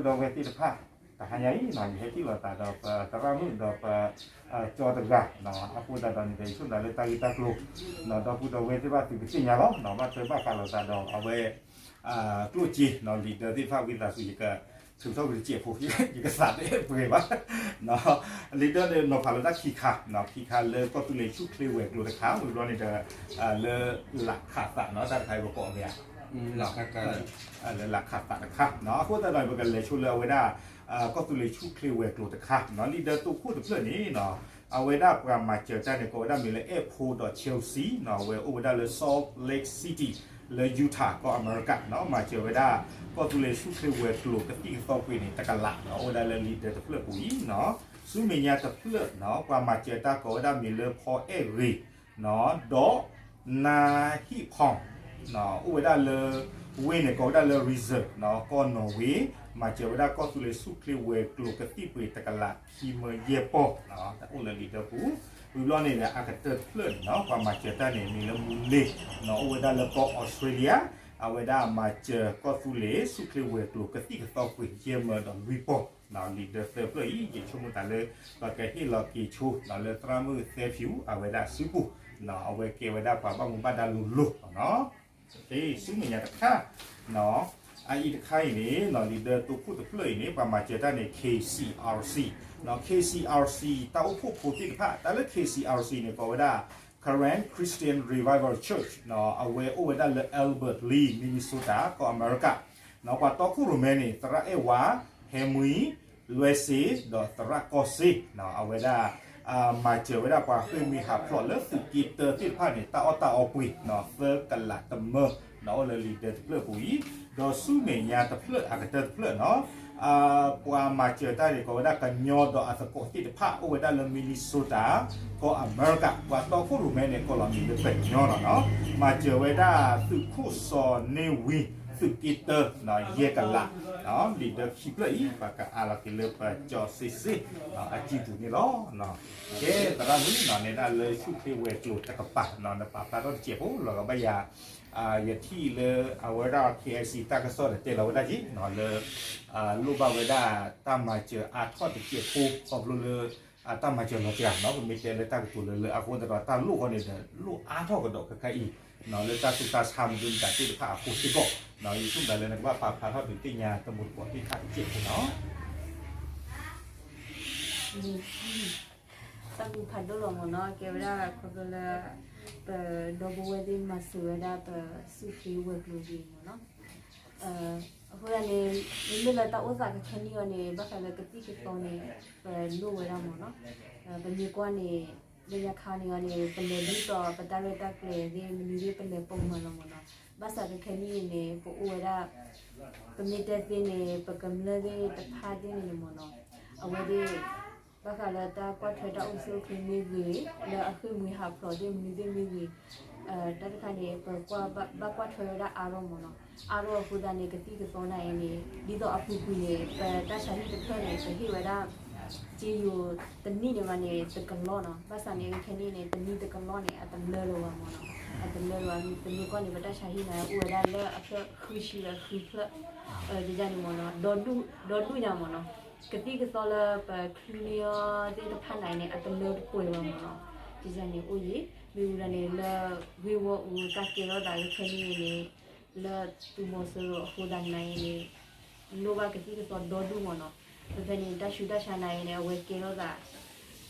ဒီပုၢ်ဒီဝဲၢ်သ့ၣ်တဖၣ်, တဟါညါအံၤ ယဟဲထံၣ်လိာ်သးဒီးပသရၣ်မုၣ်ဒီးပ ကၠီတဂၤ, အဃိသတးဒီးန့ၣ်ဒီး ယဆိကမိၣ်လၢတၢ်ဂ့ၢ်တၢ်ကျိၤ ဒီပုၢ်ဒီဝဲၢ်သ့ၣ်တဖၣ်သုးကသ့ၣ်ညါလီၤ, ဘၣ်ထွဲဘၣ်ဃးလိာ်သးဒီးအဝဲ ကျိၣ်စ့ လံာ်ဒၢသ့ၣ်တဖၣ်ဝံသးစူၤ ယကထုးထီၣ်ကွံာ်တစဲးဖိ ယကသးတအဲၣ်ပှဲၤဘၣ်, လံာ်ဒၢန့ၣ်နီၤဖးလၢတၢ်ခံခါ, ခံခါလၢကီၢ်သူလ့ၤဆူၣ်ချ့ဝဲၤကျိၤတခါ, ဝံၤဘျီန့ၣ်ဒီး လၢလးခးသးနီၤ တၢ်တခါအံၤပကိးမ့ၢ်ဧါ လၢလးခးသးတခါ, အဃိသတးဒီး ပကလဲၤဆိလၢအဝဲဒၣ် ကီၢ်သူလ့ၤဆူၣ်ချ့ဝဲၤကျိၤတခါ, လံာ်ဒၢတိခိၣ်တဖျၢၣ်န့ၣ် အဝဲဒၣ်ပှၤမၤစၢၤတၢ်န့ၣ် ကိးဝဲဒၣ်မ့ၢ်လၢ အဲၣ်ဖိဒီး Chelsea နီၤ, အဝဲအိၣ်ဝဲဒၣ်လၢ Salt Lake City လၢ Utah ကီၢ်အမဲရကၤနီၤ, မၤစၢၤဝဲဒၣ် ကီၢ်သူလ့ၤဆူၣ်ချ့ဝဲၤကျိၤကသံၣ်ကသီပှ့ၤန့ၣ် တကလးနီၤ, အိၣ်ဝဲဒၣ်လၢလံာ်ဒၢတဖျၢၣ်ပူၤအံၤနီၤ, ဆူမဲာ်ညါတဖျၢၣ်နီၤ, ပှၤမၤစၢၤတၢ်ကိးဝဲဒၣ်မ့ၢ်လၢ ဖီအဲၣ်ဂ့ၤ ဒီး နါဟံၣ်ဖီၣ် အိၣ်ဝဲဒၣ်လၢ ဝ့ၢ်န့ၣ်ကိးဝဲဒၣ်လၢ Risør နီၤ, ကီၢ်နီၣ်ဝ့, မၤစၢၤဝဲဒၣ်ကီၢ်သူလ့ၤဆူၣ်ချ့ဝဲၤကျိၤကသံၣ်ပှ့ၤတကလးခံမၢယဲၢ်ပီၢ်, တၢ်အိၣ်လၢလံာ်ဒၢပူၤ, ဝံၤဘျီန့ၣ်ဒီး အကတၢၢ်တဖျၢၣ်န့ၣ်နီၤ, ပှၤမၤစၢၤတၢ်န့ၣ် မ့ၢ်လၢမူလ့ၣ်နီၤ, အိၣ်ဝဲဒၣ်လၢကီၢ်အီစထြ့လယါ, အဝဲဒၣ်မၤစၢၤကီၢ်သူလ့ၤဆူၣ်ချ့ဝဲၤကျိၤကသံၣ်ကသီပှ့ၤယဲၢ်မၢဒီးလွံၢ်ပီၢ် လံာ်ဒၢသၢဖျၢၣ်အံၤ ယဆိကမိၣ်သးလၢ ပကဟ့ၣ်လီၤက့ၤဆိနီၤ လၢသရၣ်မုၣ်သဲဖၠူ အဝဲဒၣ်စုပူၤ, အဝဲကဲဝဲဒၣ်ပှၤဘၣ်မူဘၣ်ဒါလိၤလိၤနီၤ, ဆူမဲာ်ညါတခါ, အအံၤတခါအံၤန့ၣ်နီၤ လံာ်ဒၢတိခိၣ်တဖျၢၣ်အံၤန့ၣ် ပှၤမၤစၢၤတၢ်န့ၣ် K C R C, K C R C တၢ်အိၣ်ဖှိၣ်ဖိသ့ၣ်တဖၣ်, တၢ်လၢ K C R C န့ၣ် ကိးဝဲဒၣ် Karen Christian Revival Church နီၤ, အဝဲအိၣ်ဝဲဒၣ်လၢ Albert Lea Minnesota ကီၢ်အမဲရကၤ, ပှၤတီခိၣ်ရိၣ်မဲန့ၣ် သရၣ်အဲၣ်ဝါ, ဟဲမှံ, လွဲစ့, ဒီးသရၣ်ကီၢ်စ့, အဝဲဒၣ် မၤစၢၤဝဲဒၣ်ပှၤဃ့ၢ်မှံဟးဖျိးလၢသုးက့တၢသ့ၣ်တဖၣ်န့ၣ် တၢ်အီၣ်တၢ်အီပှ့ၤနီၤ သၢကလးတမၢ, အိၣ်လၢလံာ်ဒၢတဖျၢၣ်ပူၤအံၤ, ဒီးဆူမဲာ်ညါတဖျၢၣ်အကတၢၢ်တဖျၢၣ်နီၤ, ပှၤမၤစၢၤတၢ်န့ၣ် ကိးဝဲဒၣ်ကညီဒီးအသကိးသ့ၣ်တဖၣ် အိၣ်ဝဲဒၣ်လၢ Minnesota ကီၢ်အမဲရကၤ, ပှၤတီခိၣ်ရိၣ်မဲန့ၣ် ကိးလီၤမံၤလၢပညီနီၤနီၤ, မၤစၢၤဝဲဒၣ်သုးခိၣ်စီၤန့ၢ်ဝံ သုးက့တၢ ယဲၢ်ကလး, လံာ်ဒၢခံဖျၢၣ်အံၤ ပှၤကအးလီၤက့ၤလၢပကၠီစ့စ့ အစုပူၤန့ၣ်လီၤ. ကဲ သရၣ်မုၣ်နီၤ နဲဒၣ်လၢဆူၣ်ချ့ဝဲၤကျိၤတကပၤနီၤ နပာ်ဖျါထီၣ်တစဲးဖိ လီၤကဘၣ်ယၤ ယထံၣ်လၢအဝဲဒၣ် K I C တၢ်ကစီၣ်ဒီးတဲလီၤဝဲဒၣ်က့ၤနီၤ လၢ လိၣ်ဘၣ်ဝဲဒၣ်တၢ်မၤစၢၤအါထီၣ်တစဲးဖိ ခီဖျိလၢ တၢ်မၤစၢၤလီၤစှၤနီၤ ပမ့ၢ်တဲလၢတၢ်ကတိၤလၢလၢအဃိသတးဒီး တၢ်လိၣ်ဃီန့ၣ်ဒီး လိၣ်အါထီၣ်ကဒီးခဲခါအံၤ လၢတၢ်ဆူးတၢ်ဆါမနုၤမတၤသ့ၣ်တဖၣ်အဃိစ့ၢ်ကီး ယဆိကမိၣ်လၢနကဘၣ်ပာ်ဖျါထီၣ်ဒုးသ့ၣ်ညါတမူတကိးသ့ၣ်တဖၣ်တစဲးဖိနီၤ တၢ်ဘူၣ်ဖးဒိၣ်လီၤမ့ၢ်နီၤ ကဲဝဲဒၣ်ခီဖျိလၢ ပဒီပုၢ်ဝဲၢ်သ့ၣ်မၤစၢၤဝဲဒၣ်ပဆူၣ်ချ့ဝဲၤကျိၤအံၤမ့ၢ်နီၤ အဃိသတးန့ၣ် မ့မ့ၢ်လၢတၢ်အိၣ်သးကခဲနံၣ်အံၤန့ၣ် ဘၣ်ဃးလၢကသံၣ်ကသီန့ၣ် ပလိၣ်ဝဲဒၣ်မ့ၢ်နီၤ ပမ့ၢ်ကွၢ်န့ၣ် လၢညါခါန့ၣ်အံၤန့ၣ် ပလဲၤဒ်သိးပတၢ်ရဲၣ်တၢ်ကျဲၤသ့ၣ်မနုၤသ့ၣ် ပလဲၤပိာ်မၤလီၤမ့ၢ်နီၤ ဘၣ်ဆၣ်ကခဲနံၣ်အံၤန့ၣ် ပအိၣ်ဝဲဒၣ် ပမ့ၢ်တဲသ့န့ၣ် ပကမျၢၢ်သ့ၣ်တဖၣ်သ့ၣ်န့ၣ်မ့ၢ်နီၤ အဝဲသ့ၣ် ဘၣ်ဃးလၢတၢ်ကွၢ်ထွဲတၢ်အိၣ်ဆူၣ်အိၣ်ချ့မ့ၢ်ဂ့ၤ လၢအဃ့ၢ်မှံဟးဖျိးသ့ၣ်မနုၤသ့ၣ်မ့ၢ်ဂ့ၤ တၢ်တခါန့ၣ် ပဘၣ်ကွၢ်ထွဲဝဲဒၣ်အါထီၣ်မ့ၢ်နီၤ အါထီၣ်အဃိသတးန့ၣ် ကသံၣ်ကသီနၤအံၤန့ၣ် ဒ်သိးအပူၤကွံာ်န့ၣ် ပတၢ်ဆါဟံၣ်တဖျၢၣ်န့ၣ် ပဟ့ၣ်ဝဲဒၣ် စ့ယိၤတနံၣ်န့ၣ်ဘၣ်န့ၣ် တကလီၢ်နီၤ ဘၣ်ဆၣ်န့ၣ် ခဲနံၣ်န့ၣ် တနံၣ်တကလီၢ်န့ၣ် အတလၢလၢၤဘၣ်မ့ၢ်နီၤ အတလၢလၢၤဘၣ် ပမ့ၢ်ကွၢ်န့ၣ် ပတၢ်ဆါဟံၣ်န့ၣ် အိၣ်ဝဲဒၣ်လၢအဖျၢၣ်ဃုဆံဒီးဃုဖျၢၣ် ဒ်န့ၣ်မ့ၢ်နီၤ ဒီဒူၣ်ညါမ့ၢ်နီၤ ကသံၣ်ကသီလၢပချုးန့ၢ်အီၤသ့ၣ်တဖၣ်နၤအံၤန့ၣ် အတလၢတပှဲၤဘၣ်မ့ၢ်နီၤ ဒ်န့ၣ်အိၣ်ယံၤ မ့ၢ်ဝံၤဒီးန့ၣ် လၢဂ့ၢ်ဝီအူတၢ်ကဲထီၣ်သးခဲနံၣ်အံၤန့ၣ် လၢသုးမီၤစိရိၤအဃိသတးနၤအံၤန့ၣ် လိၣ်ဘၣ်ကသံၣ်ကသီဒီဒူၣ်မ့ၢ်နီၤ ဖဲဖဲန့ၣ် တၢ်ဆူးတၢ်ဆါနၤအံၤန့ၣ် အဝဲကဲထီၣ်သး ဒ်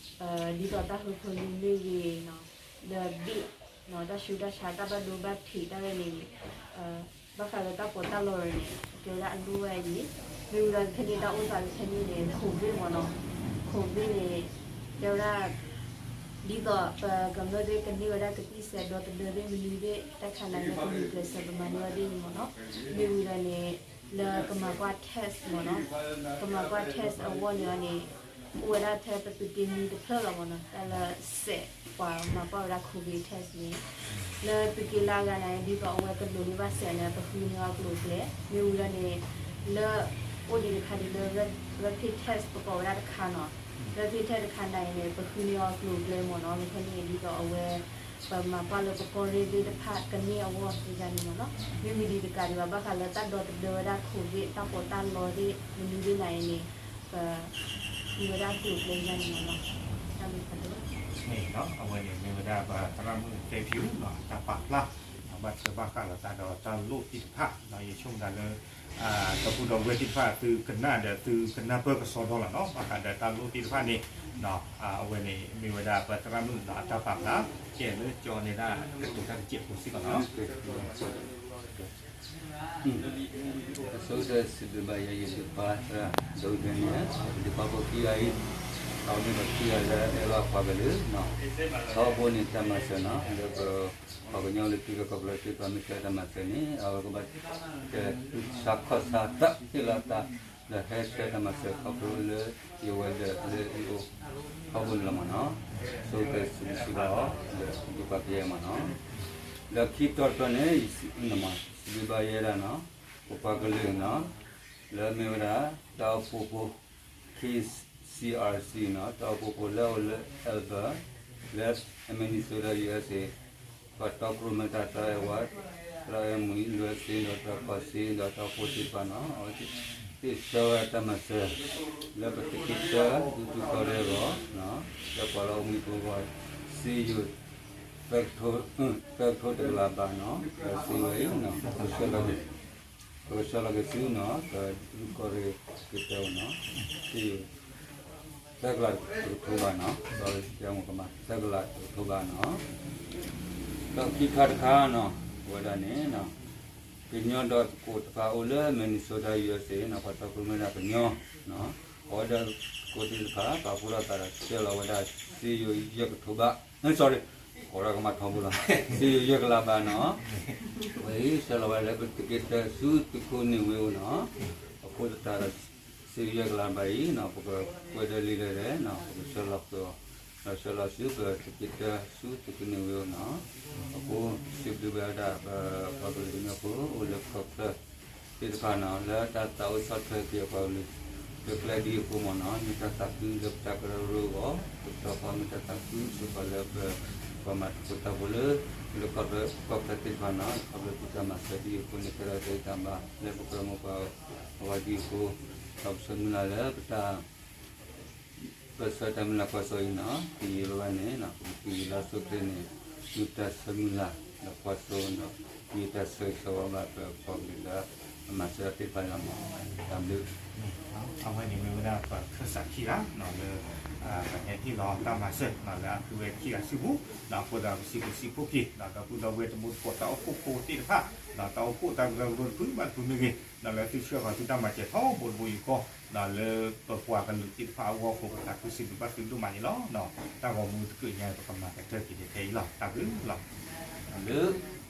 သိးတၢ်ဟၢဖၢနုာ်မ့ၢ်ဂ့ၤနီၤ ဒီးဘ့ၣ် တၢ်ဆူးတၢ်ဆါတၢ်ဘၣ်ဒိဘၣ်ထံးတၢ်ရဲၣ်န့ၣ် ဘၣ်ဃးလၢတၢ်ပီးတၢ်လီရၤန့ၣ် ကဲဝဲဒၣ်အလိၣ်ဝဲအံၤ မ့ၢ်ဝံၤဒီးခဲနံၣ်တၢ်အိၣ်သးခဲနံၣ်န့ၣ် ခိးဘ့ၣ်မ့ၢ်နီၤ ခိးဘ့ၣ်န့ၣ် ကဲဝဲဒၣ် ဒ်သိးပကမျၢၢ်သ့ၣ်ကန့ၢ်ဝဲဒၣ်ကသံၣ်စဲးဒီတဒၢသ့ၣ်မနုၤသ့ၣ် တၢ်ခါနၤလၢကမၤကျဲးစၢးပမၤန့ၢ်အီၤသ့ၣ်န့ၣ်မ့ၢ်နီၤ မ့ၢ်ဝံၤဒီးန့ၣ် လၢကမၤကွၢ် test မ့ၢ်နီၤ ကမၤကွၢ် test အဂီၢ်န့ၣ်အီၤန့ၣ် အိၣ်ဝဲဒၣ်ထဲပသုးက့နွံတဖျၢၣ်လီၤမ့ၢ်နီၤ တၢ်လၢစဲးပှၤမၤကွၢ်ဝဲဒၣ် COVID test န့ၣ် လၢသုးက့လၢအဂၤန့ၣ် ဒ်သိးအဝဲကလိၤလၢဘၣ်စဲးန့ၣ် ပဃုန့ၢ်အီၤကျိၤကျဲ မ့ၢ်ဝံၤဒီးန့ၣ် လၢ အိၣ်ဒံးတခါဒံးလၢ rapid test ပကိးဝဲဒၣ်တခါနီၤ rapid test တခါနၤအံၤန့ၣ် ပဃုန့ၢ်အီၤကျိၤကျဲမ့ၢ်နီၤ ခဲန့ၣ်ဒ်သိးအဝဲ ပမၤပှၢ်လၢပကီၢ်ရ့ၣ်သ့ၣ်တဖၣ်ကန့ၢ်အဂီၢ်သ့ၣ်ညါန့ၣ်မ့ၢ်နီၤ. မ့မ့ၢ်ဒ်တကးဒံးဘၣ် ဘၣ်ဃးလၢတၢ်ဒီသဒၢဝဲဒၣ်ခိၣ်သ့ၣ် တၢ်ပီးတၢ်လီသ့ၣ် မနုၤသ့ၣ်နၤအံၤန့ၣ် ပ မ့ၢ်ဝဲဒၣ်ကျိၤကျဲညါန့ၣ်မ့ၢ်နီၤ. တၢ်မ့ၢ်တၢ်တဘၣ် န့ၣ်နီၤ အဝဲန့ၣ်မ့ၢ်ဝဲဒၣ်ပသရၣ်မုၣ်သဲဖၠူနီၤ အတၢ်ပာ်ဖျါ ဘၣ်ထွဲဘၣ်ဃးလီၤသးဒီးတၢ်လိၣ်သ့ၣ်တဖၣ်နီၤ. ယဆိကမိၣ်သးလၢ ဒီပုၢ်ဒီဝဲၢ်သ့ၣ်တဖၣ် သုကနၣ်ဒီးသုကနၢ်ပၢၢ်ကစီဒီလီၤနီၤ ဘၣ်ဃးဒီးတၢ်လိၣ်သ့ၣ်တဖၣ်န့ၣ် အဝဲန့ၣ်မ့ၢ်ဝဲဒၣ်ပသရၣ်မုၣ်နီၤ အတၢ်ပာ်ဖျါ ကဲလၢကၠီန့ၣ်ဒၣ်ကတိၤတၢ်တစဲးဖိစ့ၢ်ကီးနီၤ. အဆိကတၢၢ်စံးဘျုးဘၣ်ယဲ ယဒုးပာ်သရၣ် ဒီပုၢ်ဒီဝဲၢ်န့ၣ် ပဒုးပာ်ဖိခံဂၤအံၤ အဝဲန့ၣ်ဒီးခံဂၤလၢအဲၣ်လီၤပှၤကလုာ်နီၤ ထီဘိန့ၣ်တၢ်မၤစၢၤနီၤ လၢပ ပှၤကညီလၢထံဂုၤကီၢ်ဂၤသ့ၣ်တဖၣ်မ့ၢ်တဲတၢ်မၤစၢၤန့ၣ် အဝဲကဘၣ်တဲဆူၣ်ခီၣ်ဆါသးဟ့ၣ်လီၤသး ဒီးဟဲတဲတၢ်မၤစၢၤခီဖျိလၢယဝဲၤဒၢးလၢယအိၣ်ထီဘိန့ၣ်လီၤမ့ၢ်နီၤ. ဆိကတၢၢ်စံးဘျုးစံးဘၣ်အီၤ ဒီးဒုးပာ်ကယဲမ့ၢ်နီၤ. ဒီးခံတီၤတတီၤန့ၣ် ယစံးဘျုးဘၣ်ယဲဒၣ်နီၤ ပပှၤကလုာ်နီၤ လၢမ့ၢ်ဝဲဒၣ် တၢ်အိၣ်ဖှိၣ်ဖိ K C R C နီၤ တၢ်အိၣ်ဖှိၣ်ဖိလၢအအိၣ်လၢ Alva လၢ Minnesota U S A ပှၤတီခိၣ်ရိၣ်မဲတၢ်သရၣ်အဲၣ်ဝါ သရၣ်အဲၣ်မုၢ်လွဲစ့ ဒီးတၢ်ကီၢ်စ့ ဒီးတၢ်အိၣ်ဖှိၣ်သ့ၣ်တဖၣ်နီၤ အဝဲသ့ၣ်ဆှၢဝဲတၢ်မၤစၢၤ လၢပတက့ၤဆှၢ ဒူသဝီတဂၤဂီၢ် လၢပှၤလၢအိၣ်မူဖိဂီၢ် စ့ယိၤ သၢကထိ သၢကထိတကလးဘးနီၤ ဒီးစ့ဝဲအံၤ ပကဆှၢလီၤက့ၤ ပကဆှၢလီၤက့ၤဆူနီၤ ပဒူၣ်ကီၢ်ရ့ၣ်ကတဲအိၣ်နီၤ စ့ယိၤ သၢကလးတကထိဘးနီၤ ဒီးကဲမိၢ်ကမၤ သၢကလးတကထိဘးနီၤ ဒီးခံခါတခါနီၤ အဝဲဒၣ်န့ၣ် ကညီဒီးသကိးတဖၣ်အိၣ်လၢ Minnesota U S A နီၤ ပှၤတီခိၣ်ရိၣ်မဲတၢ်ကညီ အဝဲဒၣ်သကိးသ့ၣ်တဖၣ် ပာ်ဖှိၣ်ထီၣ်သးဒီးဆှၢလီၤဝဲဒၣ် စ့ယိၤယဲၢ်ကထိဘး sorry ကိးဒၣ်ကမၤထီဘိလီၤ စ့ယိၤယဲၢ်ကလးဘးနီၤ ဝဲအံၤဆှၢလီၤဝဲလၢပတက့ၤတၢၢ်ဆူသုးခိၣ်န့ၣ်ဝ့ၢ်အိၣ်နီၤ အဃိသတးဒီး စ့ယိၤယဲၢ်ကလးဘးအံၤနီၤ ပကကွဲးဒၢလံလၢဒဲးနီၤ ပကဆှၢလီၤဃုာ်အီၤ ဒီးဆှၢလီၤဆူပတက့ၤတၢၢ်ဆူသုးခိၣ်န့ၣ်ဝ့ၢ်အိၣ်နီၤ အဃိ စံးဘျုးဘၣ်ဝဲဒၣ်ပပှၤကလုာ်ကညီဖိအိၣ်လၢကီၢ်ချၢ သ့ၣ်တဖၣ်နီၤ လၢတၢ်သးအိၣ်ဆီၣ်ထွဲက့ၤအပှၤကလုာ် လၢကျဲဒ်အံၤအဃိမ့ၢ်နီၤ မ့ၢ်တၢ်သးခုလၢပတၢ်ကရၢကရိအဂီၢ် ပတီၢ်ဖီမ့ၢ်တၢ်သးခုစ့ၢ်ကီးလၢပ ပှၤမၤသကိးတၢ်ဖိလၢ လၢကီၢ်ချၢသ့ၣ်တဖၣ်နီၤ ခီဖျိသုတၢ်မၤစၢၤဒ်အံၤအဃိန့ၣ် ကဲထီၣ်တၢ်ဂံၢ်တၢ်ဘါ လၢပကရၢမိၢ်ပှၢ်အဂီၢ်ဒ်အံၤအဃိ ဒီးပဆၢမုၢ်လၢ်လၢပတၢ် ပဆၢတၢ်မုၢ်လၢ်ကွၢ်စိအံၤနီၤ ကယံာ်လၢၤဘၣ်န့ၣ် ပကတုၤလၢအဆိအချ့န့ၣ် မ့ၢ်တၢ်ဆၢမုၢ်လၢ်ဒီးကွၢ်စိဒီး မ့ၢ်တၢ်ဆၢဂ့ၤဆၢဝါဘၣ်ပပှၤကလုာ်လၢအမၤစၢၤတၢ်သ့ၣ်တဖၣ်လီၤမး တၢ်ဘျုး အဝဲန့ၣ်မ့ၢ်ဝဲဒၣ်ပခၢၣ်စးခံဂၤနီၤ လၢ ပဟဲဟ့ၣ်လီၤတၢ်မၤစၢၤနီၤ လၢအသုဝဲခံဂၤစုပူၤ ဒီးအဃိသတးဒီးပစံးဘျုးစံးဖှိၣ်က့ၤ ဒီးဒီပုၢ်ဒီဝဲၢ်တံၤသကိးတၢ်အိၣ်ဖှိၣ်ဖိသ့ၣ်တဖၣ် ဒီးတၢ်အိၣ်ဖှိၣ်တၢ်ကရၢကရိတဖုဘၣ်တဖုမ့ၢ်ဂ့ၤ ဒီးလၢသုဆှၢဃီၤသုတၢ်မၤစၢၤထီဘိတဘိယူၢ်ဃီ ဒီးလၢပပှၤကလုာ်သ့ၣ်တဖၣ်အဂီၢ်အဃိ ပသးခုစံးဘျုးဘၣ်သုဒိၣ်မးန့ၣ်လီၤ. တၢ်ဂီၤမူတကုးညါ ပကမၤကတၢၢ်က့ၤန့ၣ်ထဲအံၤလီၤ. တၢ်ဘျုးလီၤ. တၢ်ဘျုး